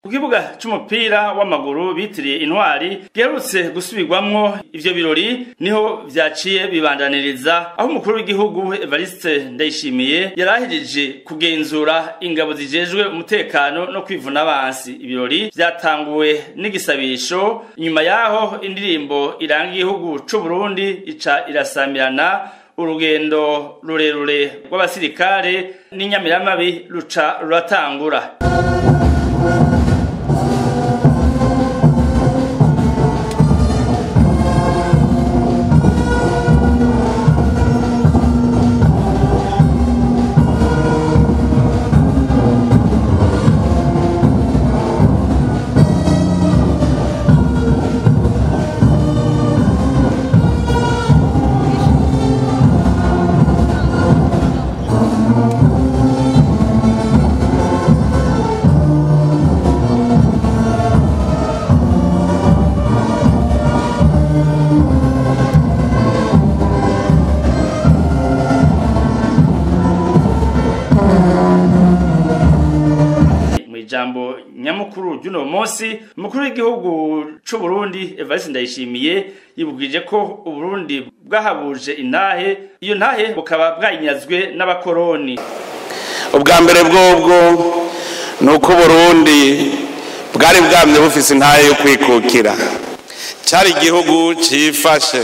Ku kibuga c'umupira w'amaguru bitiriye Intwari giherutse gusubirwamwo, ivyo birori niho vyaciye bibandaniriza, aho umukuru w'igihugu Evariste Ndayishimiye yarahirije kugenzura ingabo zijejwe umutekano no kwivuna abansi. Ibirori vyatanguwe n'igisabisho, inyuma yaho indirimbo iranga igihugu c'u Burundi ica irasamirana, urugendo rurerure rw'abasirikare n'inyamiramabi ruca ruratangura. Ijambo nyamukuru ry'uno munsi, umukuru w'igihugu c'u Burundi Evariste Ndayishimiye yibukije ko Uburundi bwahabuje intahe, iyo ntahe bukaba bwayinyazwe n'abakoroni. Ubwa mbere bwobwo nuko Burundi bwari bwamye bufise intahe yo kwikukira. Cari igihugu cifashe,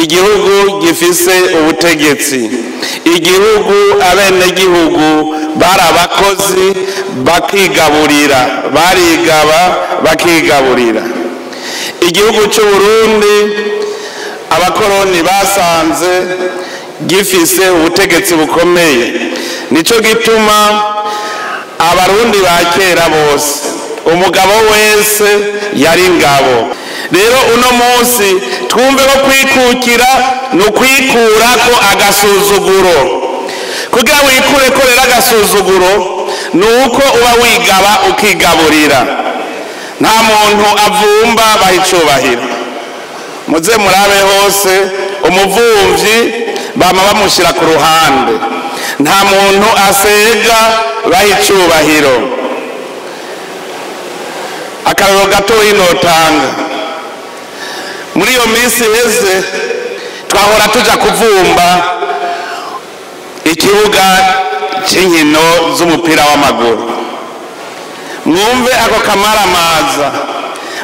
igihugu gifise ubutegetsi, igihugu abenegihugu bari abakozi bakigaburira, barigaba bakigaburira. Igihugu c'u Burundi abakoroni basanze gifise ubutegetsi bukomeye, nico gituma abarundi ba kera bose umugabo wese yari ingabo. Rero uno munsi twumve ko kwikukira ni ukwikurako agasuzuguro. Kugira wikureko rero agasuzuguro ni uko uba wigaba ukigaburira. Nta muntu avumba baha icubahiro. Muze murabe hose umuvumvyi bama bamushira ku ruhande. Nta muntu asega baha icubahiro. Akarorero gatoyi notanga, muri iyo minsi iheze twahora tuja kuvumba ikibuga c'inkino z'umupira w'amaguru. Mwumve ako kamaramaza,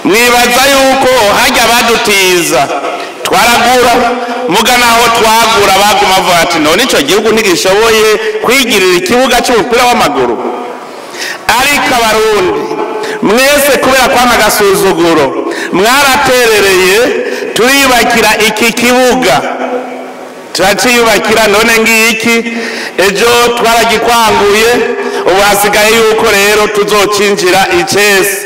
mwibaza yuko harya badutiza twaragura, muga naho twagura baguma bavuga ati none ico gihugu ntigishoboye kwigirira ikibuga c'umupira w'amaguru. Ariko abarundi mwese kubera kwanga agasuzuguro mwaraterereye, turiyubakira iki kibuga, turaciyubakira. None ngiki ejo twaragikwanguye, ubu hasigaye yuko rero tuzocinjira icese.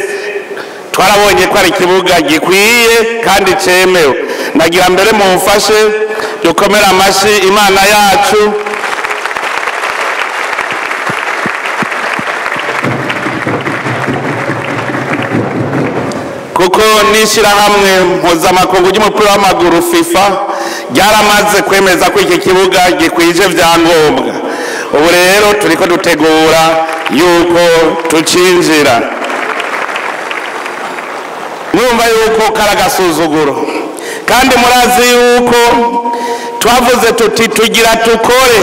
Twarabonye ko ari ikibuga gikwiye kandi cemewe. Nagira mbere mumfashe dukomere amashi Imana yacu. Kuko n'ishirahamwe mpuzamakungu ry'umupira w'amaguru FIFA ryaramaze kwemeza ko iki kibuga gikwije vyangombwa. Ubu rero turiko dutegura yuko tucinjira. Mwumva yuko kari agasuzuguro, kandi murazi yuko twavuze tuti tugira tukore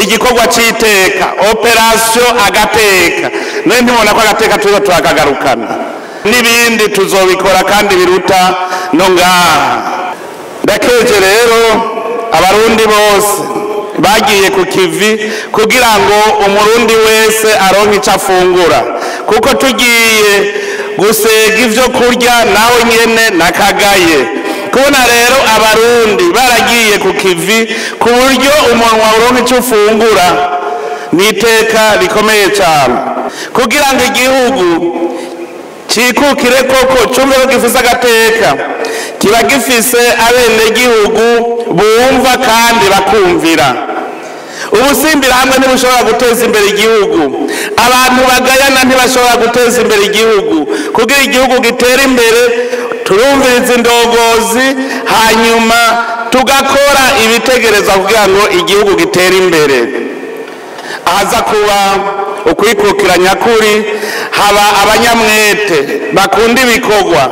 igikorwa c'iteka, operation agateka. None ntimubona ko agateka tuza turakagarukana, n'ibindi tuzobikora kandi biruta no ngaha. Ndakeje rero abarundi bose bagiye ku kivi kugira ngo umurundi wese aronke ico afungura, kuko tugiye gusega ivyo kurya nawe nyene nakagaye. Kubona rero abarundi baragiye ku kivi ku buryo umuntu aronka ico ufungura ni iteka rikomeye cyane, kugira ngo igihugu cikukire koko cumve ko gifise agateka, kiba gifise abenegihugu bumva kandi bakumvira. Ubusimbira hamwe ntibushobora guteza imbere igihugu, abantu bagayana ntibashobora guteza imbere igihugu. Kugira igihugu gitere imbere turumviriza indongozi, hanyuma tugakora ibitegerezwa kugira ngo igihugu gitere imbere. Ahaza kuba ukwikukira nyakuri, haba abanyamwete bakunda ibikorwa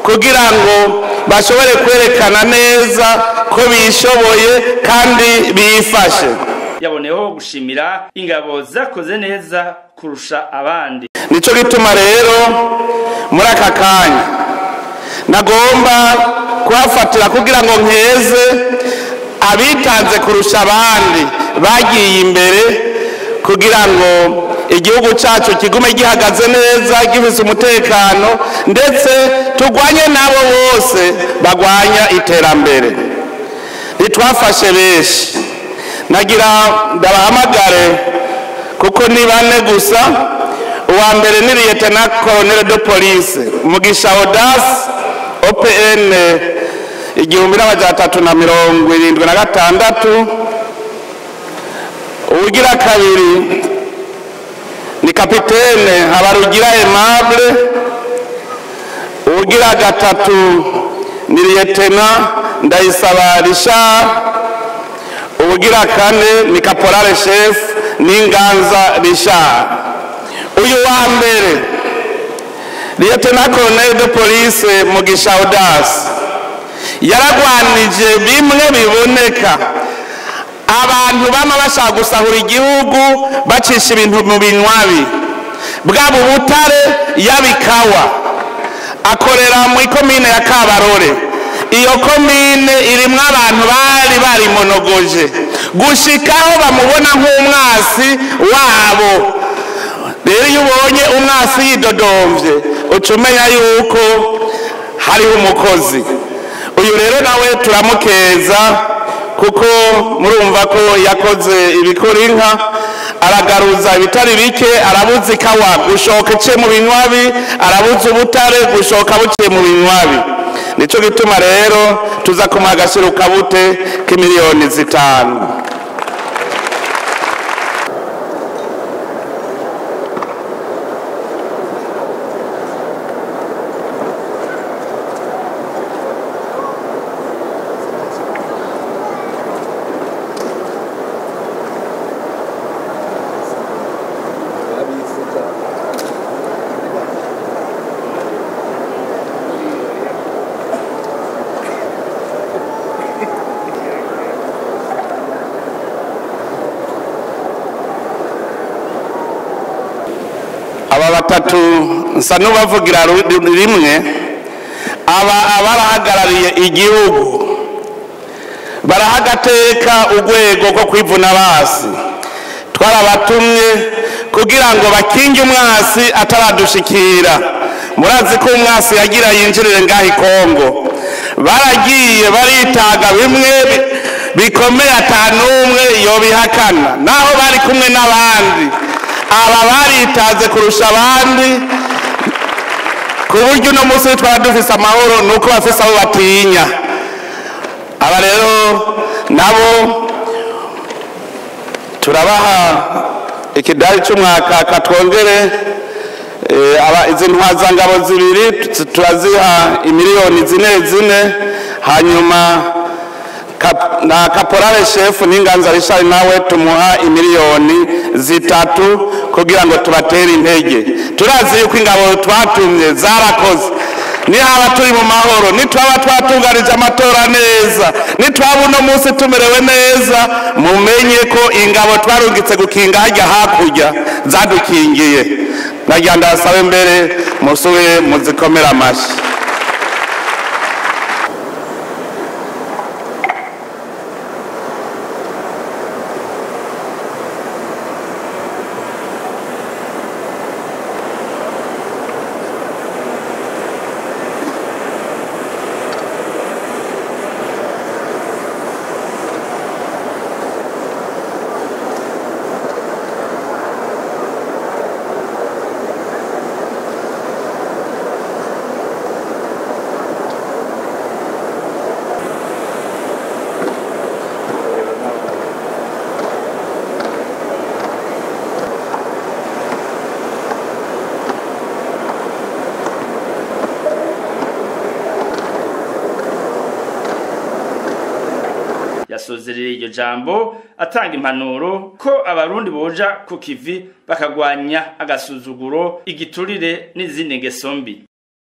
kugira ngo bashobore kwerekana neza ko bishoboye kandi bifashe. Yaboneyeho gushimira ingabo zakoze neza kurusha abandi. Nico gituma rero muri aka kanya nagomba kuhafatira kugira ngo nkeze abitanze kurusha abandi bagiye imbere kugira ngo igihugu cyacu kigume gihagaze neza, gifise umutekano, ndetse turwanye nabo bose bagwanya iterambere. Ntitwafashe benshi, nagira ndabahamagare kuko ni bane gusa. Uwa mbere ni Lieutenant Colonel de Police Mugisha Audace, OPN 1376. Ugira kabiri ni Kapitene Habarugira Aimable. Ugira gatatu ni Lieutenant Ndayisaba Richard. Ugira kane ni Caporal Chef Ninganza Richard. Uyu wa mbere Lieutenant Colonel de Police Mugisha Audace yaragwanije bimwe biboneka abantu bama bashaka gusahura igihugu bacisha ibintu mu binywabi bwabo butare yabikawa. Akorera mu komine ya Kabarore. Iyo komine irimwo abantu bari barimonogoje gushikaho bamubona nk'umwasi wabo. Rero iyo ubonye umwasi yidodomvye uca umenya yuko hariho umukozi. Uyu rero nawe turamukeza kuko murumva ko yakoze ibikora inka, aragaruza ibitari bike, arabuza ikawa gushoka iciye mu binywabi, arabuza ubutare gushoka buciye mu binywabi. Nico gituma rero tuza kumuha agashirukabute k'imiliyoni 5. Aba batatu nsa n'ubavugira rimwe, aba abarahagarariye igihugu barahagateka urwego rwo kwivuna basi. Twarabatumye kugira ngo bakinge umwasi ataradushikira. Murazi ko umwasi yagira yinjirire ngaho i Kongo, baragiye baritaga bimwe bikomeye atanumwe yobihakana, naho bari kumwe n'abandi. Aba baritaze kurusha abandi ku buryo uno munsi twaba dufise amahoro nuko bafise abo batinya. Aba rero nabo turabaha ikidari c'umwaka katwongere aba izi ntwazangabo zibiri turaziha imiliyoni 4 hanyuma na Caporal Chef Ninganza Richard nawe tumuha imiliyoni 3 kugira ngo tubatere intege. Turazi yuko ingabo twatumye zarakoze. Nihaba turi mu mahoro, nitwaba twatunganije amatora neza, nitwaba uno munsi tumerewe neza, mumenye ko ingabo twarungitse gukinga hajya hakurya zadukingiye. Nagira ndabasabe mbere musube muzikomera amashi. Yasozereye iryo jambo atanga impanuro ko abarundi boja ku kivi bakagwanya agasuzuguro, igiturire n'izindi ngeso mbi.